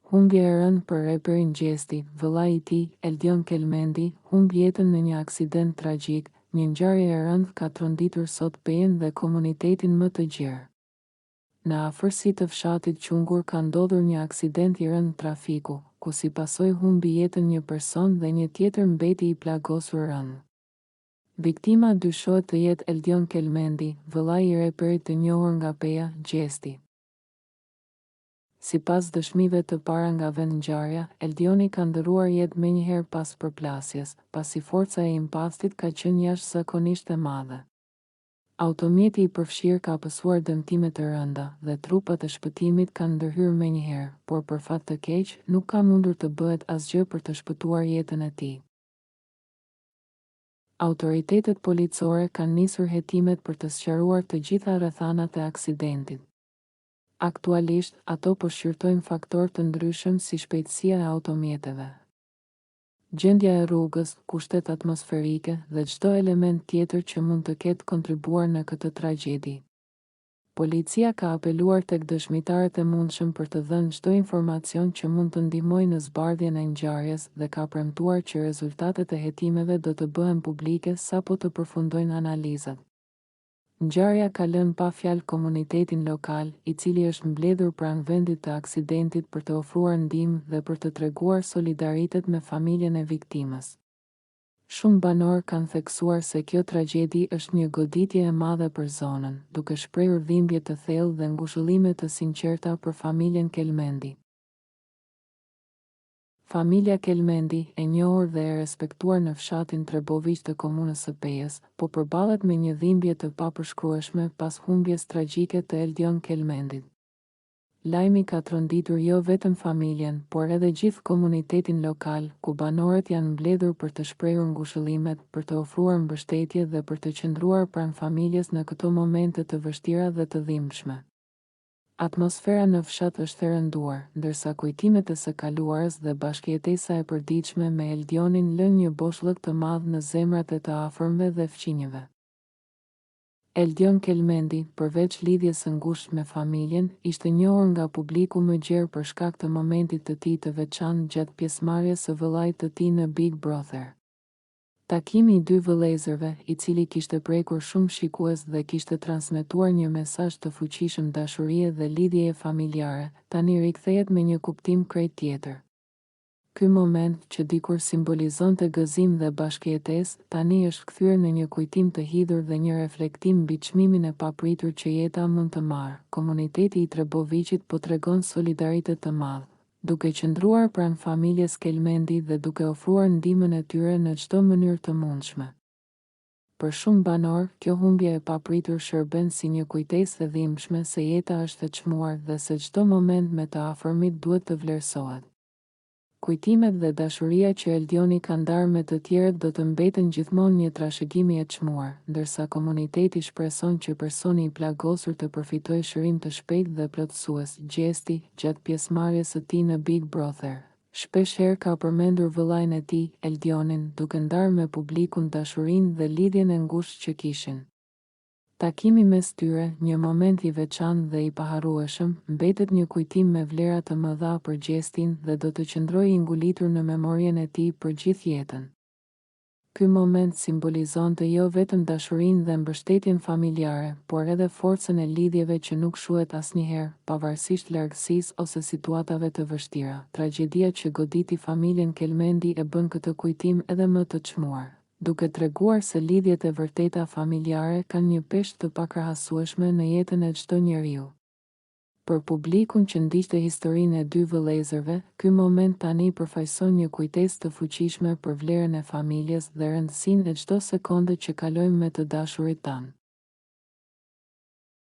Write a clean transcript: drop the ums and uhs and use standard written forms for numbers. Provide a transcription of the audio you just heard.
Humbje e rëndë për reperin Gjesti, vëllai i tij, Eldion Kelmendi, humb jetën në një aksident tragjik, një ngjarje e rëndë ka tronditur sot Pejën dhe komunitetin më të gjerë. Në afërsi të fshatit Qungur ka ndodhur një aksident i rëndë trafiku, ku si pasojë humbi jetën një person dhe një tjetër mbeti i plagosur rëndë. Viktima dyshohet të jetë Eldion Kelmendi, vëllai i reperit të njohur nga Peja, Gjesti. Sipas dëshmive të para nga vendngjarja, Eldioni ka ndërruar jetë menjëherë pas përplasjes, pasi forca e impaktit ka qenë jashtëzakonisht e madhe. Automjeti i përfshirë ka pësuar dëmtime të rënda, dhe trupat e shpëtimit kanë ndërhyrë menjëherë, por për fat të keq, nuk ka mundur të bëhet asgjë për të shpëtuar jetën e tij. Autoritetet policore kanë nisur hetimet për të sqaruar të gjitha rrethanat e aksidentit. Aktualisht, ato po shqyrtojnë faktorë të ndryshëm si shpejtësia e automjeteve, gjendja e rrugës, kushtet atmosferike dhe çdo element tjetër që mund të ketë kontribuar në këtë tragjedi. Policia ka apeluar tek dëshmitarët e mundshëm për të dhënë çdo informacion që mund të ndihmojë në zbardhjen e ngjarjes dhe ka premtuar që rezultatet e hetimeve do të bëhen publike sapo të përfundojnë analizat. Ngjarja ka lënë pa fjalë komunitetin lokal, i cili është mbledhur pranë vendit të aksidentit për të ofruar ndihmë dhe për të treguar solidaritet me familjen e viktimës. Shumë banorë kanë theksuar se kjo tragjedi është një goditje e madhe për zonën, duke shprehur dhimbje të thellë dhe ngushëllime të sinqerta për familjen Kelmendi. Familja Kelmendi, e njohur dhe e respektuar në fshatin Treboviq të komunës së Pejës, po përballet me një dhimbje të papërshkrueshme pas humbjes tragjike të Eldion Kelmendit. Lajmi ka tronditur jo vetëm familjen, por edhe gjithë komunitetin lokal, ku banorët janë mbledhur për të shprehur ngushëllimet, për të ofruar mbështetje dhe për të qëndruar pranë familjes në këto momente të vështira dhe të dhimbshme. Atmosfera në fshat është e rënduar, ndërsa kujtimet e së kaluarës dhe bashkëjetesa e përditshme me Eldionin lënë një boshllëk të madh në zemrat e të afërmve dhe fqinjëve. Eldion Kelmendi, përveç lidhjes së ngushtë me familjen, ishte njohur nga publiku më gjerë për shkak të momentit të tij të veçantë gjatë pjesëmarrjes së vëllait të tij në Big Brother. Takimi i dy vëllezërve, i cili kishte prekur shumë shikues dhe kishte transmetuar një mesazh të fuqishëm dashurie dhe lidhjeje familjare, tani rikthehet me një kuptim krejt tjetër. Ky moment, që dikur simbolizonte gëzim dhe bashkëjetesë, tani është kthyer në një kujtim të hidhur dhe një reflektim mbi çmimin e papritur që jeta mund të marrë. Komuniteti i Treboviqit po tregon solidaritet të madh, duke qëndruar pranë familjes Kelmendi dhe duke ofruar ndihmën e tyre në çdo mënyrë të mundshme. Për shumë banorë, kjo humbje e papritur shërben si një kujtesë e dhimbshme se jeta është e çmuar dhe se çdo moment me të afërmit duhet të vlerësohet. Kujtimet dhe dashuria që Eldioni ka ndarë me të tjerët do të mbeten gjithmonë një trashëgimi e çmuar, ndërsa komuniteti shpreson që personi i plagosur të përfitojë shërim të shpejtë dhe plotësues. Gjesti, gjatë pjesëmarrjes së tij në Big Brother, shpesh herë ka përmendur vëllain e tij, Eldionin, duke ndarë me publikun dashurinë dhe lidhjen e ngushtë që kishin. Takimi mes tyre, një moment i veçantë dhe i paharrueshëm, mbetet një kujtim me vlera të mëdha për Gjestin dhe do të qëndrojë i ngulitur në memorien e tij për gjithë jetën. Ky moment simbolizonte jo vetëm dashurinë dhe mbështetjen familjare, por edhe forcën e lidhjeve që nuk shuhet asnjëherë, pavarësisht largësisë ose situatave të vështira. Tragjedia që goditi familjen Kelmendi e bën këtë kujtim edhe më të çmuar. Duke treguar se lidhjet e vërteta familjare kanë një peshë të pakrahasueshme në jetën e çdo njeriu. Për publikun që ndiqte historinë e dy vëllezërve, ky moment tani përfaqëson një kujtesë të fuqishme për vlerën e familjes dhe rëndësinë e çdo sekonde që kalojmë me të dashurit tanë.